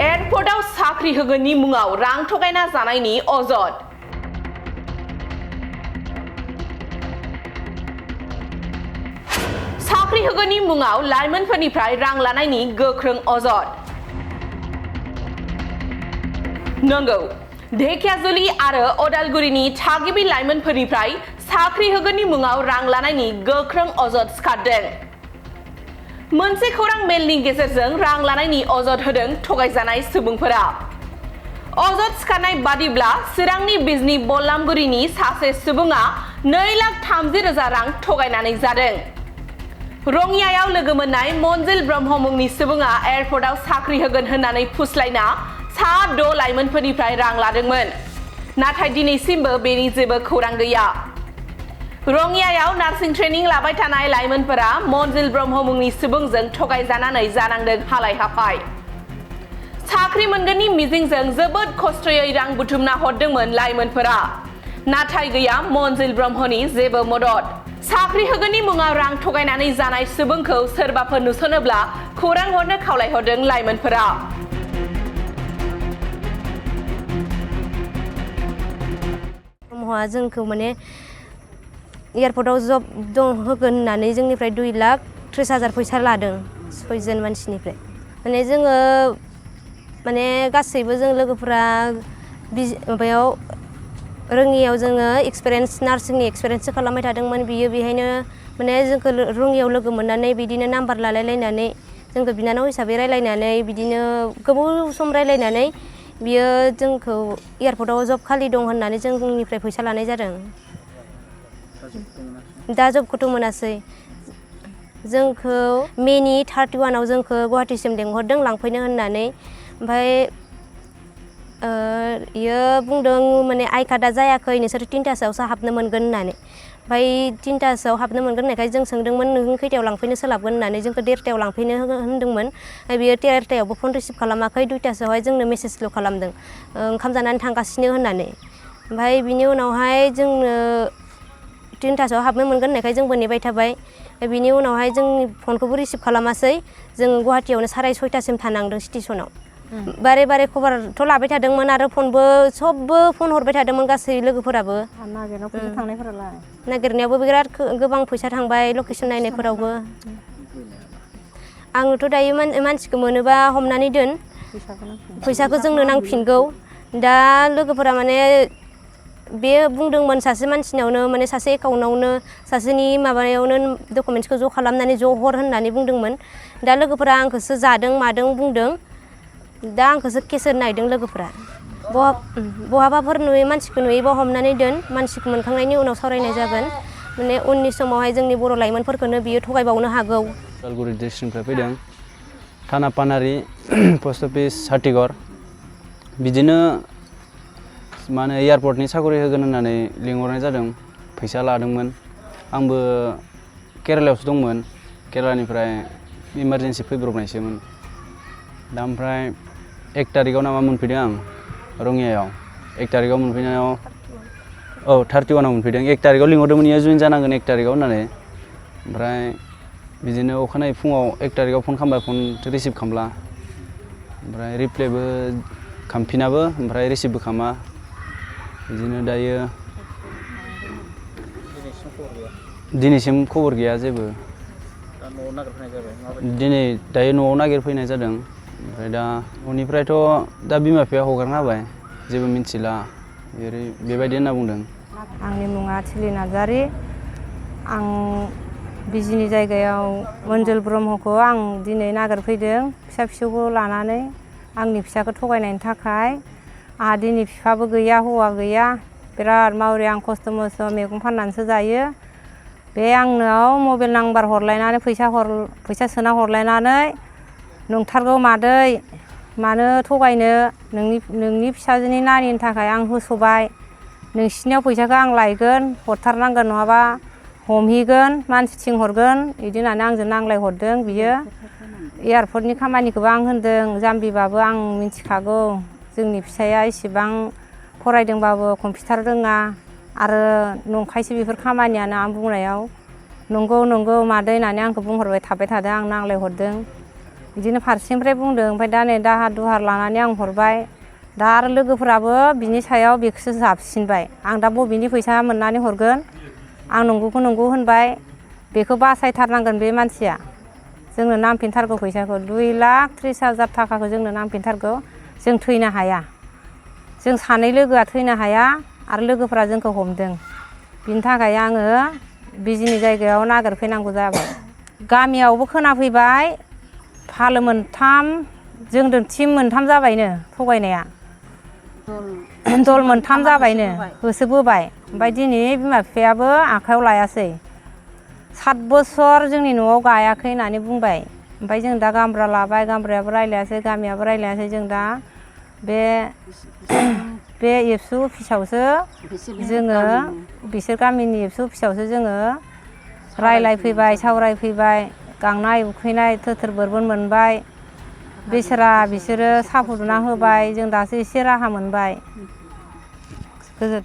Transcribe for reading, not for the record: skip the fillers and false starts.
एयारपोर्टआव साख्रि होगोननि मुङाव रां थगायना जानायनि अजद साख्रि होगोननि मुङाव लाइमोनफोरनिफ्राय रां लानायनि गोख्रों अजद नंगौ धेकियाजुलि आरो अदालगुरिनि थागिबि लाइमोनफोरनिफ्राय साख्रि होगोननि मुङाव रां लानायनि गोख्रों अजद सिखारदों मोनसे खौरां मेलनि गेजेरजों रां लानायनि अजद होदों थगायजानाय सुबुंफोरा अजद सिखारनाय बादिब्ला चिरांनि बिजनी बल्लामगुरिनि सासे सुबुङा 2,30,000 रां थगायनानै जादों रङियायाव लोगो मोननाय मनजिल ब्रह्म मुंनि सुबुङा एयारपर्टआव साख्रि होगोन होननानै फुस्लायना 6 लाइमोनफोरनिफ्राय रां लादोंमोन नाथाय दिनैसिमबो बेनि जेबो खौरां गैया रङियायाव नार्सिं ट्रेनिं लाबाय थानाय लाइमोनफोरा मनजिल ब्रह्म मुंनि सुबुंजों थगायजानानै जानांदों हालाय हाफाय साख्रि मोनगोननि मिजिंजों जोबोद खस्थयै रां बुथुमना हरदोंमोन लाइमोनफोरा नाथाय गैया मनजिल ब्रह्मनि जेबो मदद साख्रि होगोननि मुङाव रां थगायनानै जानाय सुबुंखौ सोरबाफोर नुसनोब्ला खौरां हरनो खावलायहरदों लाइमोनफोरा जोंखौ माने एयारपर्टआव जब होगोन होननानै जोंनिफ्राय 2,30,000 फैसा लादों 6 जन मानसिनिफ्राय माने जोङो माने गासैबो जों लोगोफोरा माबायाव रङियायाव जोङो एक्सपिरियेन्स नार्सिंनि एक्सपिरियेन्ससो खालामबाय थादोंमोन बियो बेहायनो माने जोंखौ रङियायाव लोगो मोननानै बिदिनो नाम्बार लालायलायनानै जोंखौ बिनानाव हिसाबै रायलायनानै बिदिनो गोबाव सम रायलायनानै बियो जोंखौ एयारपर्टआव जब खालि दं होननानै जोंनिफ्राय फैसा लानाय जादों दा जबखौथ' मोनासै जोंखौ मेनि 31 जोंखौ गुवाहाटीसिम लेंहरदों लांफैनो होननानै ओमफ्राय इयो बुंदों माने आइ कार्डआ जायाखै नोंसोर 3टासोआवसो हाबनो मोनगोन होननानै ओमफ्राय 3टासोआव हाबनो मोनगोन होननायखाय जों सोंदोंमोन नों खैथायाव लांफैनो सोलाबगोन होननानै जोंखौ 1:30 लांफैनो होनदोंमोन बियो 1:30 फन रिसिभ खालामाखै 2टासोआवहाय जोंनो मेसेजल' खालामदों ओंखाम जानानै थांगासिनो होननानै ओमफ्राय बिनि उनावहाय जोंनो 3टासोआव हाबनो मोनगोन होननायखाय जोंबो नेबाय थाबाय बिनि उनावहाय जोंनि फनखौबो रिसिभ खालामासै जों गुवाहाटीयावनो 6:30सिम थानांदों स्टेसनाव बारे बारे खबरथ' लाबाय थादोंमोन आरो फनबो सबबो फन हरबाय थादोंमोन गासै लोगोफोराबो नागिरनायाव फैसा थांनायफोरालाय नागिरनायावबो बिराद गोबां फैसा थांबाय लकेसन नायनायफोरावबो आङोथ' दायो मानसिखौ मोनोबा हमनानै दोन फैसाखौ जोंनो नांफिनगौ दा लोगोफोरा माने बे बुंदोंमोन सासे मानसिनावनो माने सासे एकाउन्टआवनो सासेनि माबायावनो डकुमेन्ट्सखौ ज' खालामनानै ज' हर होननानै बुंदोंमोन दा लोगोफोरा आंखौसो जादों मादों बुंदों दा आंखौसो केस होनो नागिरदों लोगोफोरा बहाबाफोर नुयै मानसिखौ नुयोबा हमनानै दोन मानसिखौ मोनखांनायनि उनाव सावरायनाय जागोन माने उननि समावहाय जोंनि बर' लाइमोनफोरखौनो बियो थगायबावनो हागौ उदालगुरि डिस्ट्रिक्टनिफ्राय फैदों थाना पानारि पस्ट अफिस हाथिगर बिदिनो माने एयारपर्टनि साखरि होगोन होननानै लिंहरनाय जादों फैसा लादोंमोन आंबो केरालायावसो दंमोन केरालानिफ्राय इमारजेन्सि फैब्रबनायसोमोन दा ओमफ्राय 1 तारिखआव नामा मोनफैदों आं रङियायाव 1 तारिखआव मोनफैनायाव 31आव मोनफैदों 1 तारिखआव लिंहरदोंमोन इयो जइन जानांगोन 1 तारिखआव होननानै ओमफ्राय बिदिनो अखानायै फुङाव 1 तारिखआव फन खालामबाय फन रिसिभ खालामला ओमफ्राय रिप्लायबो खालामफिनाबो ओमफ्राय रिसिभबो खालामा बिदिनो दायो दिनैसिम खबर गैया जेबो दिनै दायो न'आव नागिरफैनाय जादों ओमफ्राय दा न'निफ्रायथ' दा बिमा बिफाया हगारना होबाय जेबो मिन्थिला बेबायदि होनना बुंदों आंनि मुङा थिलि नार्जारि आं बिजनी जायगायाव मनजिल ब्रह्मखौ आं दिनै नागिरफैदों फिसा फिसौखौ लानानै आंनि फिसाखौ थगायनायनि थाखाय आंहा दिनै बिफाबो गैया हौवा गैया बिराद मावरि आं खस्थ' मस्थ' मैगं फाननानैसो जायो बे आंनाव मबाइल नाम्बार हरलायनानै फैसा सोना हरलायनानै नंथारगौ मादै मानो थगायनो नोंनि फिसाजोनि नानिनि थाखाय आं होसोबाय नोंसिनियाव फैसाखौ आं लायगोन हरथारनांगोन नङाबा हमहैगोन मानसि थिंहरगोन बिदि होननानै आंजों नांलायहरदों बियो एयारपर्टनि खामानिखौबो आं होनदों जाम्बिबाबो आं मिथिखागौ जोंनि फिसाया इसेबां फरायदोंबाबो कम्पिउटार रोङा आरो नंखायसो बेफोर खामानियानो आं बुंनायाव नंगौ मादै होननानै आंखौ बुंहरबाय थाबाय थादों आं नांलायहरदों बिदिनो फारसेनिफ्राय बुंदों ओमफ्राय दा नै दाहार दुहार लानानै आं हरबाय दा आरो लोगोफोराबो बिनि सायाव बेखौसो जाबसिनबाय आं दा बबेनि फैसा मोननानै हरगोन आं नंगौखौ नंगौ होनबाय बेखौ बासायथारनांगोन बे मानसिया जोंनो नांफिनथारगौ फैसाखौ 2,30,000 थाखाखौ जोंनो नांफिनथारगौ जों थैनो हाया जों सानै लोगोआ थैनो हाया आरो लोगोफोरा जोंखौ हमदों बिनि थाखाय आङो बिजिनि जायगायाव नागिरफैनांगौ जाबाय गामियावबो खोनाफैबाय फालो मोनथाम जोंजों टिम मोनथाम जाबायनो थगायनाया दल मोनथाम जाबायनो होसोबोबाय ओमफ्राय दिनै बिमा बिफायाबो आखायाव लायासै 7 बोसोर जोंनि न'आव गायाखै होननानै बुंबाय ओमफ्राय जों दा गामब्रा लाबाय गामब्रायाबो रायलायासै गामियाबो रायलायासै जों दा बे एबसु अफिसावसो जोङो बिसोर गामिनि एबसु अफिसावसो जोङो रायलायफैबाय सावरायफैबाय गांनाय उखैनाय थोथोर बोरबोन मोनबाय बेसारा बिसोरो साहा फुदुंना होबाय जों दासो एसे राहा मोनबाय